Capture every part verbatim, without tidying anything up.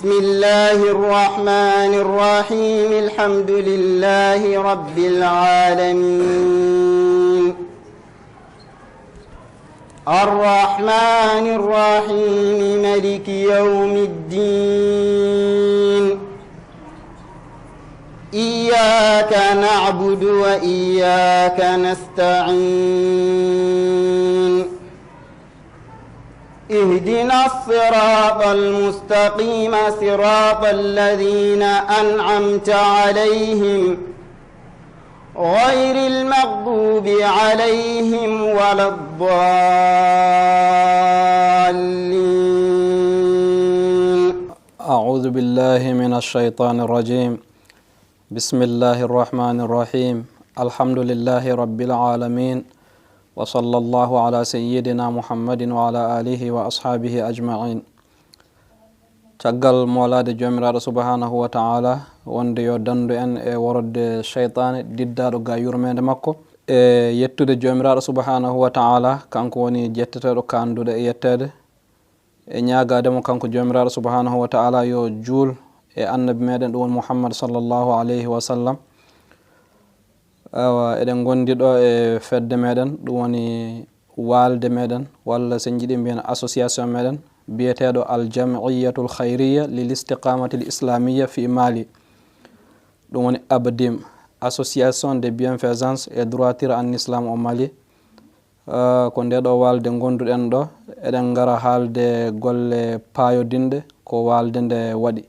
بسم الله الرحمن الرحيم. الحمد لله رب العالمين. الرحمن الرحيم. ملك يوم الدين. إياك نعبد وإياك نستعين. اهدنا الصراط المستقيم، صراط الذين أنعمت عليهم، غير المغضوب عليهم ولا الضالين. أعوذ بالله من الشيطان الرجيم. بسم الله الرحمن الرحيم. الحمد لله رب العالمين. وصلى الله على سيدنا محمد وعلى آله وأصحابه أجمعين. Caggal moolaade Joomiraaɗo Subhaanahu wa Ta'aala, wonde yo danndu en e worodde seytaane diddaaɗo ga yurmeende makko, e yettude Joomiraaɗo Subhaanahu wa Ta'aala, kanko woni jetteteeɗo kaanduɗo e yetteede, e ñaagaade mo kanko Joomiraaɗo Subhaanahu wa Ta'aala yo juul e Annabi meɗen, ɗum woni Muhammad sallallahu alayhi wa sallam. Awa, eɗen ngondi ɗo e fedde meɗen, ɗum woni waalde meɗen, walla so en njiɗi mbiyen association meɗen, biyeteeɗo Al Jam'iyatul Khayriya lil Istiqamatil Islamiyya fi Mali. Ɗum woni ABDIM, Association de Bienfaisance et Droiture en Islam au Mali. Ah, ko nde ɗo waalde ngonduɗen ɗo, eɗen ngara haalde golle paayodinɗe ko waalde nde waɗi.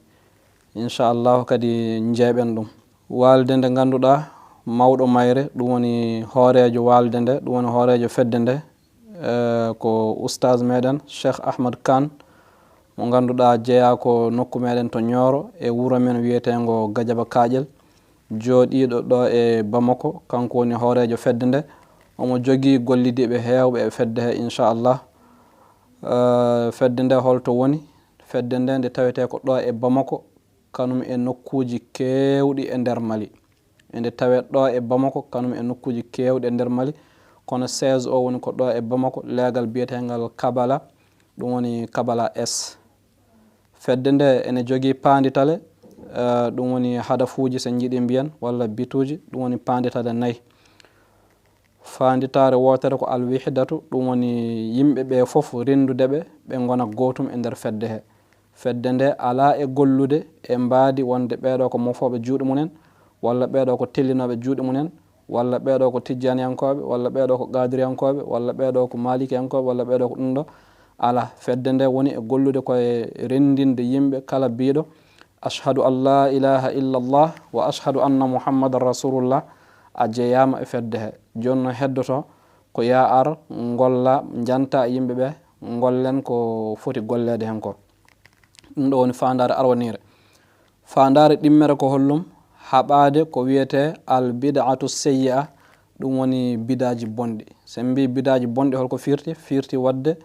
Inchallahu kadi njeeɓen ɗum. Waalde nde ngannduɗaa mawɗo mayre, ɗum woni hooreejo waalde nde, ɗum woni hooreejo fedde nde, eh, ko Oustaz meɗen Cheikh Ahmad Kane, mo ngannduɗaa jeyaa ko nokku meɗen to Nioro e wuro men wiyeteengo Gajaba Kaaƴel, jooɗiiɗo ɗo e Bamako, kanko woni hooreejo fedde nde. Omo jogii gollidiiɓe heewɓe e fedde he, inchallah. Eh, fedde nde holto woni? Fedde nde nde tawetee ko ɗo e Bamako, kanum e nokkuuji keewɗi e nder Mali. Ende tawee ɗo e Bamako, kanum e nokkuuji keewɗi e nder Mali, kono siège o woni ko ɗo e Bamako, leegal biyeteengal Kabala, ɗum woni Kabala S. Fedde nde ene jogii paanditale, eh, ɗum woni hadafuuji, so en njiɗi mbiyen, walla bituuji, ɗum woni paanditale nayi. Faanditaare wootere ko alwihdatu, ɗum woni yimɓe ɓe fof renndude ɓe, ɓe ngona gootum e nder fedde he. Fedde nde alaa e gollude e mbaadi wonde ɓeeɗo ko mofooɓe juuɗe mumen, walla ɓeeɗo ko tellinooɓe juuɗe mumen, walla ɓeeɗo ko tijjaaniyankooɓe, walla ɓeeɗo ko qaadiriyankooɓe, walla ɓeeɗo ko maalikiyankooɓe, walla ɓeeɗo ko ɗum ɗo. Alaa, fedde nde woni e gollude ko e renndinde yimɓe kala biiɗo, "Ashhadu an laa ilaaha illallah wa ashhadu anna Muhammadan Rasulullah", a jeyaama e fedde he. Jooni no heddoto ko yaa ar ngolla, njanta e yimɓe ɓe, ngollen ko foti golleede heen ko. Ɗum ɗo woni faandaare arwaniire. Faandaare ɗimmere ko hollum? Haɓaade ko wiyetee al bid'atu seyyi'a, ɗum woni bidaaji bonɗi. So en mbii bidaaji bonɗi, holko firti? Firti waɗde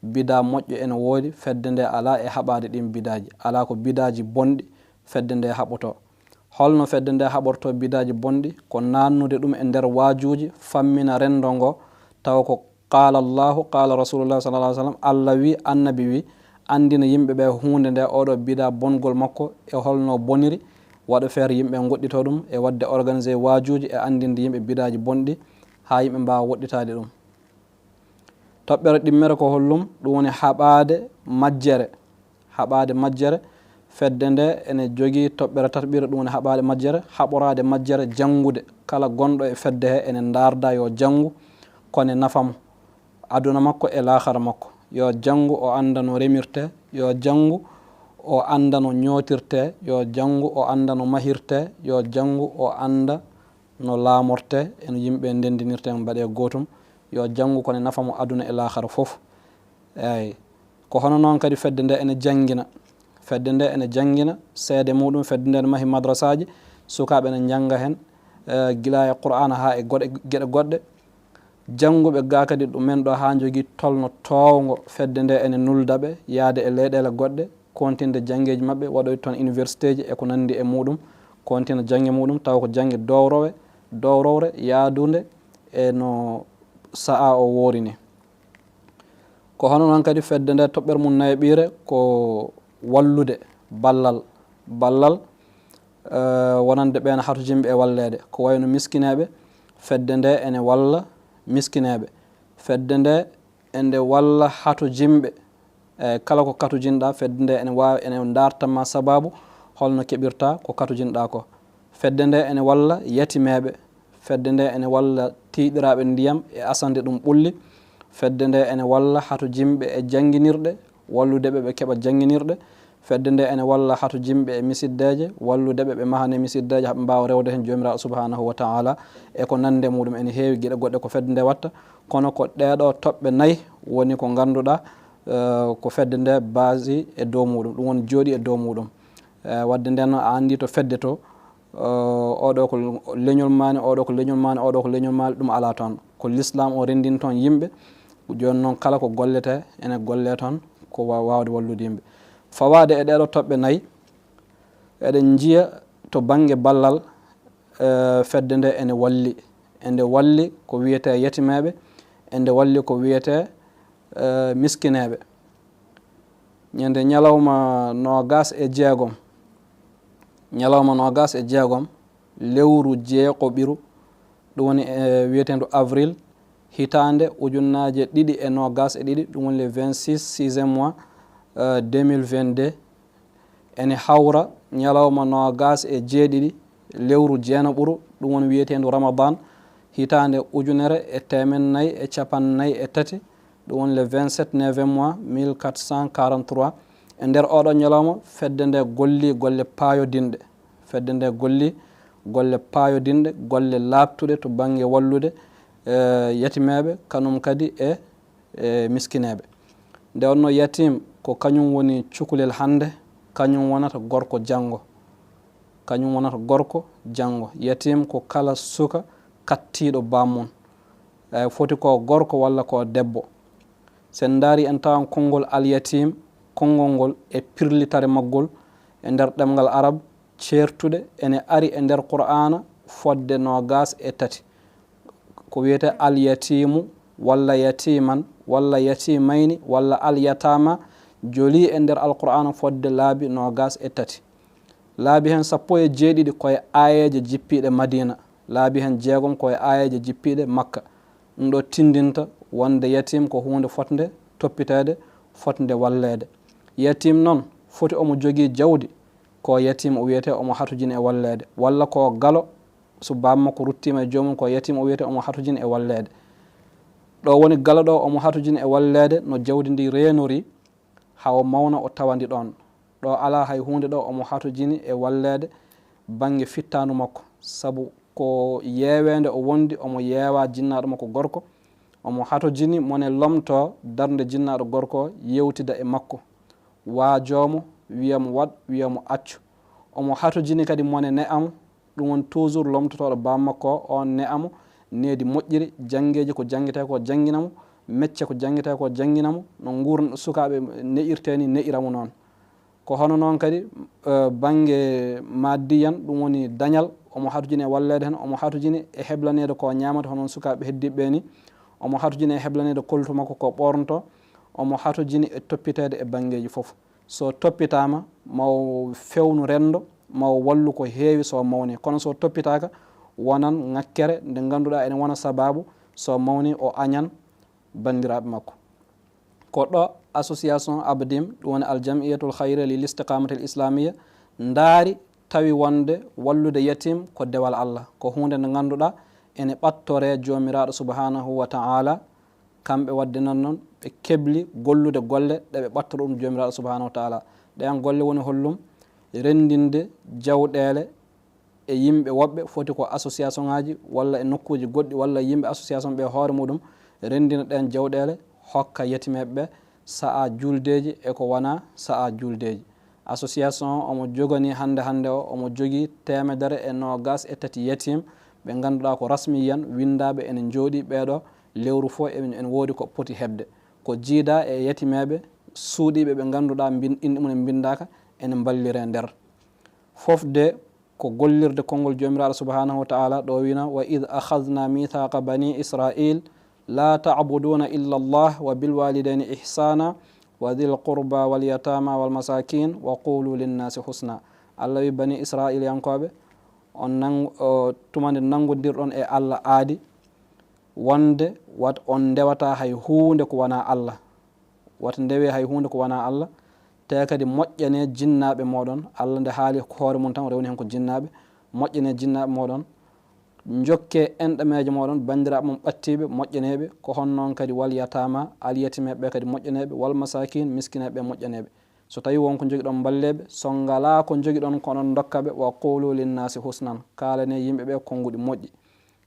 bidaa moƴƴo ene woodi, fedde nde alaa e haɓaade ɗiin bidaaji. Alaa ko bidaaji bonɗi fedde nde haɓoto. Holno fedde nde haɓorto bidaaji bonɗi? Ko naannude ɗum e nder waajuuji, fammina renndo ngo, tawa ko qaala Allahu, qaala Rasulullah sallallahu alaihi wasallam, Allah wi, Annabi wi, anndina yimɓe ɓe huunde nde, oɗo bidaa bongol makko e holno boniri, waɗa feere yimɓe ngoɗɗito ɗum e waɗde organiser waajuuji e anndinde yimɓe bidaaji bonɗi haa yimɓe mbaawa woɗɗitaade ɗum. Toɓɓere ɗimmere ko hollum? Ɗum woni haɓaade majjere. Haɓaade majjere, fedde nde ene jogii toɓɓere tataɓire, ɗum woni haɓaade majjere, haɓoraade majjere, janngude. Kala gonɗo e fedde he ene ndaarda yo janngu, ko ne nafa mo, aduna makko e laakhara makko. Yo janngu, o annda no remirte, yo janngu, o annda no ñootirte, yo janngu, o annda no mahirte, yo janngu, o annda no laamorte, e no yimɓe ndendinirte, mbaɗe gootum. Yo janngu, ko ne nafa mo aduna e laakhara fof. Eey. Ko hono noon kadi fedde nde ene janngina. Fedde nde ene janngina, seede muɗum, fedde nde ene mahi madrasaaji, sukaaɓe ene njannga heen, eh, gila e Qur'aana haa e goɗe-, geɗe goɗɗe. Jannguɓe ga kadi ɗumen ɗo haa njogii tolno toowngo, fedde nde ene nulda ɓe yahde e leyɗeele goɗɗe, kontinde janngeeji maɓɓe, waɗoyde toon universitéji e ko nanndi e muɗum, kontina jannge muɗum, tawa ko jannge dowrowe, dowrowre yahdunde e no sa'a o woori ni. Ko hono noon kadi fedde nde toɓɓere mum nayaɓiire ko wallude, ballal, ballal, eh, wonande ɓeen hatojinɓe e walleede, ko wayno miskineeɓe, fedde nde ene walla miskineeɓe. Fedde nde ende walla hatojinɓe, eh, kala ko katojinɗa, fedde nde ene waawi, ene ndaartan ma sababu holno keɓirta ko katojinɗa ko. Fedde nde ene walla yatimeeɓe, fedde nde ene walla tiiɗiraaɓe ndiyam e asande ɗum ɓulli. Fedde nde ene walla hatojinɓe e jannginirɗe, wallude ɓe ɓe keɓa jannginirɗe. Fedde nde ene walla hatojinɓe e misiddeeje, wallude ɓe ɓe mahane misiddeeje, haa ɓe mbaawa rewde heen Joomiraaɗo Subhaanahu wa Ta'ala e ko nande muɗum. Ene heewi geɗe goɗɗe ko fedde nde watta, kono ko ɗeeɗo toɓɓe nayi woni ko ngannduɗaa, eh, ko fedde nde baasi e dow muɗum, ɗum woni jooɗi e dow muɗum. Eh, wadde nden noon a anndi to fedde to, eh, oɗo ko leñol maani, oɗo ko leñol maani, oɗo ko leñol maani, ɗum alaa toon. Ko l'islam o renndini toon yimɓe, jooni noon kala ko gollete ene golle toon ko wa-, waawde wallude yimɓe. Fawaade e ɗeeɗo toɓɓe nayi, eɗen njiya to bannge ballal, eh, fedde nde ene walli. Ende walli ko wiyetee yatimeeɓe, ende walli ko wiyetee, eh, miskineeɓe. Ñande ñalawma noogas e jeegom, ñalawma noogas e jeegom lewru jeekoɓiru, ɗum woni, eh, wiyeteendu avril, hitaande ujunnaaje ɗiɗi e noogas e ɗiɗi, ɗum woni le vingt-six sixième mois, eh, deux mille vingt-deux, ene hawra ñalawma noogas e jeeɗiɗi lewru jeenaɓuru, ɗum woni wiyeteendu Ramadan, hitaande ujunere e teemen nayi e capanɗe nayi e tati, ɗum woni le vingt-sept neuvième mois mille quatre cent quarante-trois. E nder oɗo ñalawma, fedde nde golli golle paayodinɗe. Fedde nde golli golle paayodinɗe, golle laaɓtuɗe to bannge wallude, eh, yatimeeɓe, kanum kadi e, e miskineeɓe. Nde wonno yatim ko kañum woni cukalel hannde, kañum wonata gorko janngo. Kañum wonata gorko janngo. Yatim ko kala suka kattiiɗo baammum. Eh, foti ko gorko walla ko debbo. Sen ndaari en tawan konngol al-yatim, konngol ngol e pirlitare maggol e nder ɗemngal arab, ceertuɗe ene ari e nder Qur'aana fodde noogas e tati. Ko wiyetee al-yatimu walla yatiman walla yatimayni walla al-yatama, jolii e nder Alqur'aana fodde laabi noogas e tati. Laabi heen sappo e jeeɗiɗi ko e aayeeje jippiiɗe Madiina, laabi heen jeegom ko e aayeeje jippiiɗe Makka. Ɗum ɗo tinndinta wonde yatim ko huunde fotnde toppiteede, fotnde walleede. Yatim noon foti omo jogii jawdi, ko yatim o wiyetee omo hatojini e walleede, walla ko galo, so baaba makko ruttiima e joomum, ko yatim o wiyetee omo hatojini e walleede. Ɗo woni galo ɗo omo hatojini e walleede no jawdi ndi reenorii, haa o mawna o tawa ndi ɗoon. Ɗo alaa hay huunde ɗo omo hatojini e walleede bannge fittaandu makko, sabu ko yeeweende o wondi, omo yeewa jinnaaɗo makko gorko, omo hatojini mone lomto darnde jinnaaɗo gorko o, yewtida e makko, waajoo mo, wiya mo waɗ, wiya mo accu. Omo hatojini kadi mone ne'a mo, ɗum woni toujours lomtotooɗo baaba makko o, on ne'a mo needi moƴƴiri, janngeeji ko janngitee ko janngina mo, mecce ko janngitee ko janngina mo, no nguur-, sukaaɓe ne'irtee ni ne'ira mo noon. Ko hono noon kadi, eh, bannge maddiyan, ɗum woni dañal, omo hatojini e walleede heen, omo hatojini e heblaneede ko ñaamata, hono sukaaɓe heddiiɓe ɓe ni, omo hatojini e heblaneede koltu makko ko ɓoornotoo, omo hatojini e toppiteede e banngeeji fof. So toppitaama, ma o feewnu renndo, ma o wallu ko heewi so mawni. Kono so toppitaaka, wonan ŋakkere nde ngannduɗaa ene wona sabaabu so mawni o añan banndiraaɓe makko. Ko ɗo association Abdim, ɗum woni Al Jam'iyatul Khayriya lil Istiqamatil Islamiyya, ndaari tawi wonde wallude yatim ko dewal Allah, ko huunde nde ngannduɗaa ene ɓattoree Joomiraaɗo Subhaanahu wa Ta'ala. Kamɓe wadde noon, noon ɓe kebli gollude golle ɗe ɓe ɓattora ɗum Joomiraaɗo Subhaanahu wa Ta'ala. Ɗeen golle woni hollum? Renndinde jawɗeele e yimɓe woɓɓe, foti ko association ŋaaji walla e nokkuuji goɗɗi walla yimɓe association ɓe hoore muɗum renndina ɗeen jawɗeele, hokka yatimeeɓe ɓe sa'a juuldeeji e ko wonaa sa'a juuldeeji. Association o omo joganii hannde hannde o, omo jogii teemedere e noogas e tati yatiim ɓe ngannduɗaa ko rasmiyan winndaaɓe ene njooɗii ɓeeɗo, lewru fof ene, ene woodi ko poti heɓde. Ko jiidaa e yatimeeɓe suuɗiiɓe ɓe ngannduɗaa mbin-, inɗe mum en mbinndaaka ene mballiree nder. Fof de ko gollirde konngol Joomiraaɗo Subhaanahu wa Ta'ala ɗo wiina: "Wa idh akhadhna mithaqa bani Israil la ta'buduna illa Allah wa bil walidayni ihsana وذي القربى واليتامى والمساكين وقولوا للناس حسنا. Allah wi bani Israiliyankooɓe, on nang-, o, tuma nde nanngondirɗon e Allah aadi, wonde wat on ndewata hay huunde ko wanaa Allah. Wata ndewe hay huunde ko wanaa Allah. Te kadi moƴƴane jinnaaɓe mooɗon. Allah nde haali hoore mum tan, o rewni heen ko jinnaaɓe. Moƴƴane jinnaaɓe mooɗon. Njokke enɗameeje mooɗon, banndiraaɓe mon ɓattiiɓe, moƴƴaneeɓe. Ko hono noon kadi wal yataama, alyatimeeɓe ɓe kadi moƴƴaneeɓe, wal masakin, miskineeɓe ɓe moƴƴaneeɓe. So tawii won ko njogiɗon, mballeeɓe. So ngalaa ko njogiɗon, ko onon ndokka ɓe. Wa qulu linnaasi husnan, kaalane yimɓe ɓe konnguɗi moƴƴi.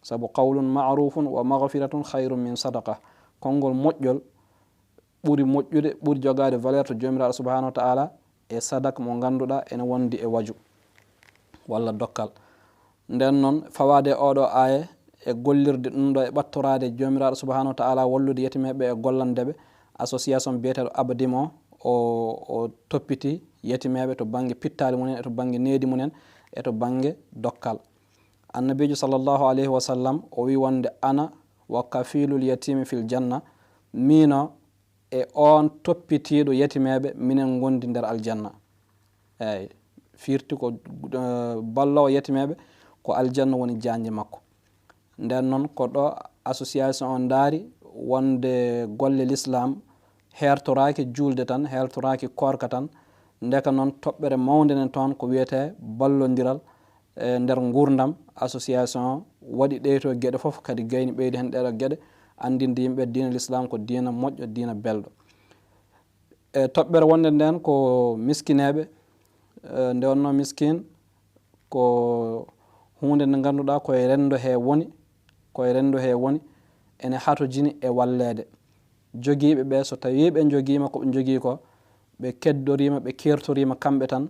Sabu qawlun ma'rufun wa maghfiratun khayrun min sadaqa. Konngol moƴƴol ɓuri moƴƴude, ɓuri jogaade valeur to Joomiraaɗo subhanahu wa ta'ala e sadak mo ngannduɗaa ene wondi e waju walla dokkal. Nden noon, fawaade e oɗo aaya e gollirde ɗum ɗo e ɓattoraade Joomiraaɗo subhanahu wa ta'ala, wallude yetimeeɓe e gollande ɓe, association biyeteeɗo Abdim o, o, o toppiti yetimeeɓe to bannge pittaali mumen e to bannge needi mumen e to bannge dokkal. Annabiijo sallallahu alayhi wa sallam o wi wonde, "Ana wa kafilul yatimi fil janna." Miino e oon toppitiiɗo yetimeeɓe, minen ngondi nder aljanna. Eey, firti ko, eh, balloowo yetimeeɓe, ko aljanna woni jaanji makko. Nden noon, ko ɗo association o ndaari wonde golle l'islam heertoraaki juulde tan, heertoraaki koorka tan. Ndeka noon, toɓɓere mawnde nen toon ko wiyetee ballondiral, e nder nguurndam. Association o waɗi ɗee to geɗe fof, kadi gayni ɓeydi heen ɗee ɗo geɗe, anndinde yimɓe diina l'islam ko diina moƴƴo, diina belɗo. E toɓɓere wonde nden ko miskineeɓe, e nde wonnoo miskin ko huunde nde ngannduɗaa ko e renndo he woni, ko e renndo he woni, ene hatojini e walleede. Jogiiɓe ɓe, so tawii ɓe njogiima ko ɓe njogii ko, ɓe keddoriima, ɓe keertoriima kamɓe tan,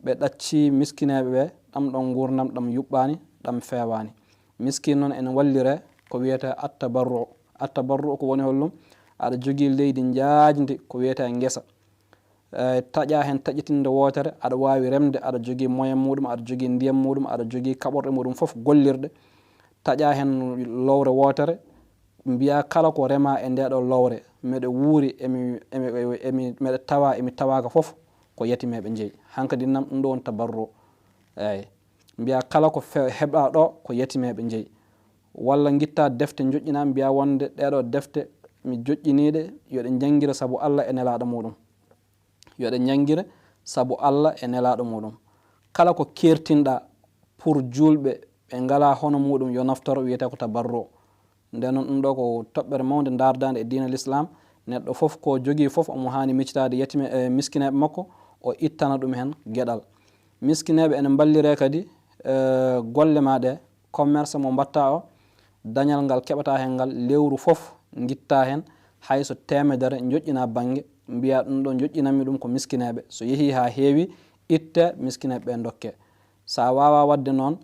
ɓe ɗaccii miskineeɓe ɓe, ɗam ɗon nguurndam ɗam yuɓɓaani, ɗam feewaani. Miskin noon ene wallire ko wiyetee attabarru. Attabarru ko woni hollum? Aɗa jogii leydi njaajndi ko wiyetee ngesa. Eh, taƴa heen taƴitinde wootere, aɗa waawi remde, aɗa jogii moyen muɗum, aɗa jogii ndiyam muɗum, aɗa jogii kaɓorɗe muɗum fof gollirɗe. Taƴa heen lowre wootere, mbiya kala ko rema e nde ɗo lowre, miɗo wuuri, emi, emi, emi, miɗo tawa, emi tawaaka fof, ko yetimeeɓe njeyi. Hankadi nam ɗum ɗo woni tabarru. Eey. Mbiya kala ko fe-, heɓa ɗo, ko yetimeeɓe njeyi. Walla ngitta defte njoƴƴina, mbiya wonde ɗee ɗo defte mi joƴƴiniiɗe, yo ɗe njanngire sabu Allah e nelaaɗo muɗum. Yo ɗe njanngire sabu Allah e nelaaɗo muɗum. Kala ko keertinɗa pour juulɓe ɓe ngalaa hono muɗum yo naftoro, wiyetee ko tabarru. Nden noon, ɗum ɗo ko toɓɓere mawnde ndaardaande e diina l'islam. Neɗɗo fof ko jogii fof omo haani miccitaade yetime-, e miskineeɓe makko, o ittana ɗum heen geɗal. Miskineeɓe ene mballiree kadi, e, golle ma ɗe, commerce mo mbatta o, dañal ngal keɓata heen ngal, lewru fof ngitta heen hay so teemedere, njoƴƴina bannge, mbiya ɗum ɗo njoƴƴinanmi ɗum ko miskineeɓe. So yehii haa heewi, itte miskineeɓe ɓe ndokke. So a waawaa waɗde noon,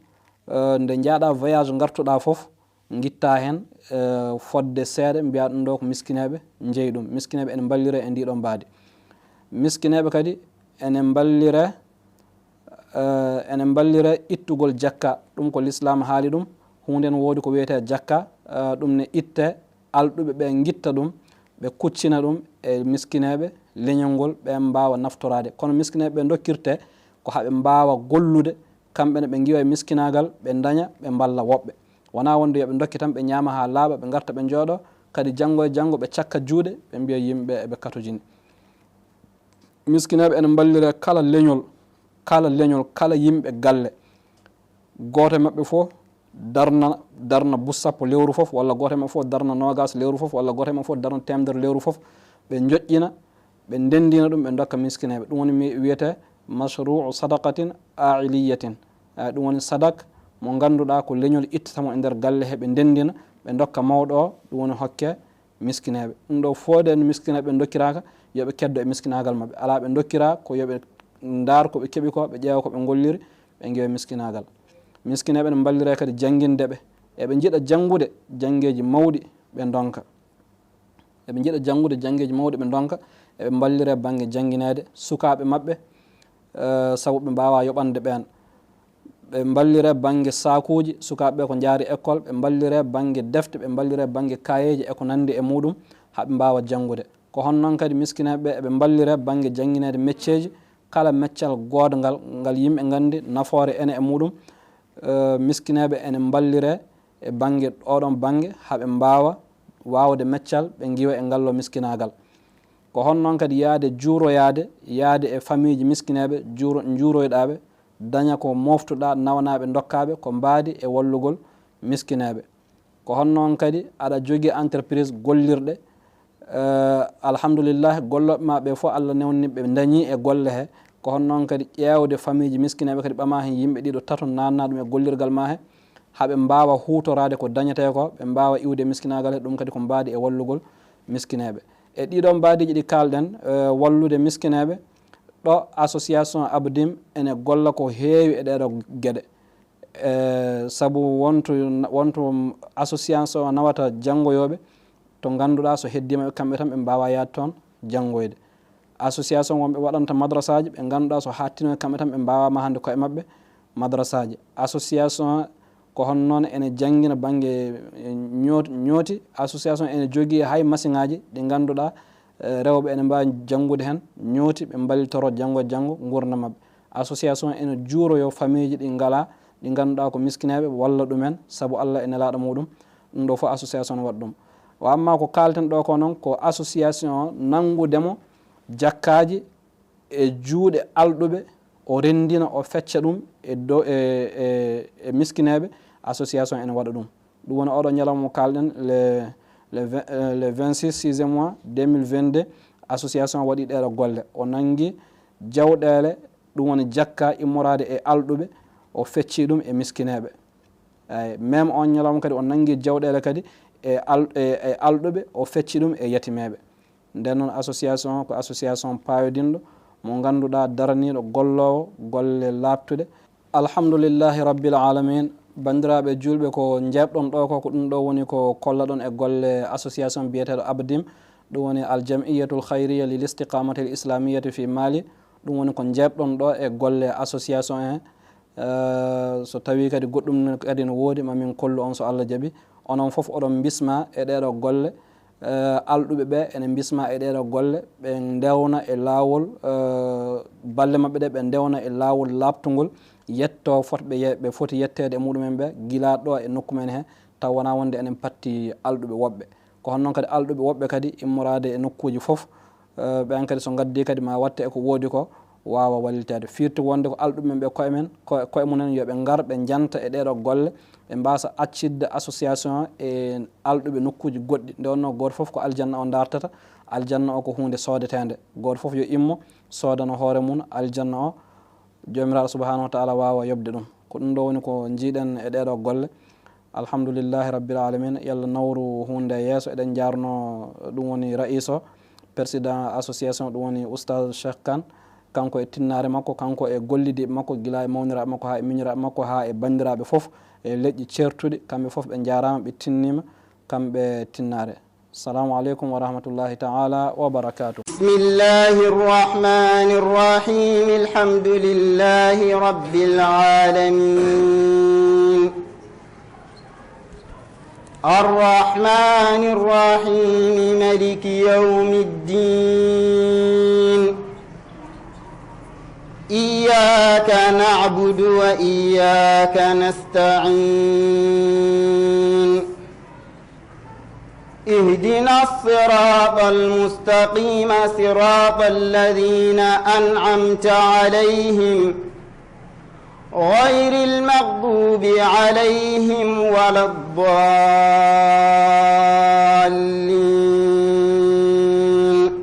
e, nde njahɗa voyage ngartuɗa fof, ngitta heen, e, fodde seeɗa, mbiya ɗum ɗo ko miskineeɓe njeyi ɗum. Miskineeɓe ene mballira e ndi ɗo mbaadi. Miskineeɓe kadi ene mballira, e, ene mballira ittugol jakka. Ɗum ko l'islam haali ɗum. Huunde ne woodi ko wiyetee jakka, e, ɗum ne itte, alɗuɓe ɓe ngitta ɗum, ɓe kuccina ɗum e miskineeɓe leñol ngol, ɓe mbaawa naftoraade. Kono miskineeɓe ɓe ndokkirte ko haɓe mbaawa gollude, kamɓe ne ɓe ngiwa e miskinaagal, ɓe ndaña, ɓe mballa woɓɓe. Wonaa wonde yo ɓe ndokki tan, ɓe ñaama haa laaɓa, ɓe ngarta, ɓe njooɗo, kadi janngo e janngo ɓe cakka juuɗe, ɓe mbiya yimɓe eɓe katojini. Miskineeɓe ene mballira kala leñol, kala leñol, kala yimɓe galle. Gooto e maɓɓe fof darna, darna bus sappo lewru fof, walla gooto e maɓɓe fof darna noogas lewru fof, walla gooto e maɓɓe fof darna teemedere lewru fof. Ɓe njoƴƴina, ɓe ndenndina ɗum, ɓe ndokka miskineeɓe. Ɗum woni mi wiyetee mashruu sadaqatin ailiyatin. Eh, ɗum woni sadak mo ngannduɗaa ko leñol ittata mo e nder galle he, ɓe ndenndina, ɓe ndokka mawɗo o, ɗum woni hokke miskineeɓe. Ɗum ɗo fof nde miskineeɓe ndokkiraaka, yo ɓe keddo e miskinaagal maɓɓe. Alaa, ɓe ndokkira ko yo ɓe ndaar ko ɓe keɓi ko, ɓe ƴeewa ko ɓe ngolliri, ɓe ngewa miskinaagal. Miskineeɓe ne mballira kadi jannginde ɓe. Eɓe njiɗa janngude janngeeji mawɗi, ɓe ndonka. Eɓe njiɗa janngude janngeeji mawɗi, ɓe ndonka. Eɓe mballira bannge janngineede sukaaɓe maɓɓe, eh, sabu ɓe mbaawaa yoɓande ɓeen. Ɓe mballira bannge saakuuji, sukaaɓe ɓe ko njaari école, ɓe mballira bannge defte, ɓe mballira bannge kayeeji e ko nanndi e muɗum, haa ɓe mbaawa janngude. Ko hono noon kadi miskineeɓe ɓe eɓe mballire bannge janngineede mecceeji, kala meccal goodngal ngal yimɓe nganndi nafoore ene e muɗum. Eh, miskineeɓe ene mballire e bannge, oɗon bannge, haa ɓe mbaawa waawde meccal, ɓe ngiwa e ngallo miskinaagal. Ko hono noon kadi yahde juuroyaade, yahde e famiiji miskineeɓe, juuro-, njuuroyɗaaɓe, daña ko mooftuɗaa, nawanaaɓe, ndokkaaɓe ko mbaadi e wallugol miskineeɓe. Ko hono noon kadi aɗa jogii entreprise gollirɗe. Eh, alhamdulillah, gollooɓe ma ɓe fof, Allah newni ɓe ndañi e golle he. Ko hono noon kadi ƴeewde famiiji miskineeɓe kadi, ɓama heen yimɓe ɗiɗo, tato, naatna ɗum e gollirgal ma he, haa ɓe mbaawa huutoraade ko dañetee ko, ɓe mbaawa iwde miskinaagal he, ɗum kadi ko mbaadi e wallugol miskineeɓe. E ɗiɗo mbaadiiji ɗi kaalɗen, eh, wallude miskineeɓe, ɗo association Abdim ene golla ko heewi e ɗeeɗo geɗe. Eh, sabu wonto, wonto association o nawata janngoyooɓe to ngannduɗaa so heddiima ɓe kamɓe tan ɓe mbaawa yaade toon janngoyde. Association wonɓe waɗanta madrasaaji ɓe ngannduɗaa so haattino e kamɓe tan ɓe mbaawa mahande koye maɓɓe madrasaaji. Association ko hono noon ene janngina bannge, eh, ñoot-, ñooti. Association ene jogii hay masiŋaaji ɗi ngannduɗaa, eh, rewɓe ene mbaawi janngude heen ñooti, ɓe mballitoro janngo e janngo nguurndam maɓɓe. Association ene juuroyo famiiji ɗi ngalaa, ɗi ngannduɗaa ko miskineeɓe, walla ɗumen sabu Allah e nelaaɗo muɗum. Ɗum ɗo fof association ne waɗa ɗum. Wa amma ko kaalten ɗo ko noon ko association nanngudemo jakkaaji e juuɗe alɗuɓe, o renndina, o fecca ɗum e do-, e, e, e miskineeɓe, association ene waɗa ɗum. Ɗum woni oɗo ñalawma mo kaalɗen, le, le vingt, euh, le vingt-six sixième mois deux mille vingt-deux, association waɗi ɗeeɗo golle. O nanngi jawɗeele, ɗum woni jakka immoraade e alɗuɓe, o fecci ɗum e miskineeɓe. Eey, même on ñalawma kadi o nanngi jawɗeele kadi e al-, e, e alɗuɓe, o fecci ɗum e yatimeeɓe. Nden noon association o ko association paayodinɗo mo ngannduɗaa daraniiɗo golloowo golle laaɓtuɗe. Alhamdulillahi Rabbil Alamin. Banndiraaɓe juulɓe, ko njeeɓɗon ɗo ko, ko ɗum ɗo woni ko kollaɗon e golle association biyeteeɗo Abdim, ɗum woni Al Jam'iyatul Khayriya lil Istiqamatil Islamiyati fi Mali. Ɗum woni ko njeeɓɗon ɗo e golle association he. Eh, so tawii kadi goɗɗum kadi no woodi, ma min kollu on so Allah jaɓi. Onon fof oɗon mbisma e ɗeeɗo golle. Eh, alɗuɓe ɓe ene mbisma e ɗeeɗo golle, ɓe ndewna e laawol, eh, balle maɓɓe ɗe, ɓe ndewna e laawol laaɓtungol, yetto fotɓe ye-, ɓe foti yetteede e muɗumen ɓe, gila ɗo e nokku men he, taw wonaa wonde enen patti alɗuɓe woɓɓe. Ko hono noon kadi alɗuɓe woɓɓe kadi immoraade e nokkuuji fof, eh, ɓeen kadi so ngaddii kadi ma watte e ko woodi ko waawa walliteede. Firti wonde ko alɗuɓe men ɓe koye men, ko-, koye mumen yo ɓe ngar, ɓe njanta e ɗeeɗo golle, ɓe mbaasa accitde association e alɗuɓe nokkuuji goɗɗi. Nde wonnoo gooto fof ko aljanna o ndaartata, aljanna o ko huunde soodeteende. Gooto fof yo immo soodano hoore mum aljanna o, Joomiraaɗo subhanahu wa taala waawa yoɓde ɗum. Ko ɗum ɗo woni ko njiiɗen e ɗeeɗo golle. Alhamdulillahi Rabbil Alamin, Yalla nawru huunde yeeso. Eɗen njaarno ɗum woni ra'iis o, président association, ɗum woni Oustaz Cheikh Kane, kanko e tinnaare makko, kanko e gollidiiɓe makko, gila e mawniraaɓe makko haa e miñiraaɓe makko, haa e banndiraaɓe fof e leƴƴi ceertuɗi, kamɓe fof ɓe njaaraama, ɓe tinniima, kamɓe tinnaare. Assalamu aleykum wa rahmatullahi taala wa barakatuh. بسم الله الرحمن الرحيم. الحمد لله رب العالمين. الرحمن الرحيم. ملك يوم الدين. إياك نعبد وإياك نستعين. اهدنا الصراط المستقيم، صراط الذين أنعمت عليهم، غير المغضوب عليهم ولا الضالين.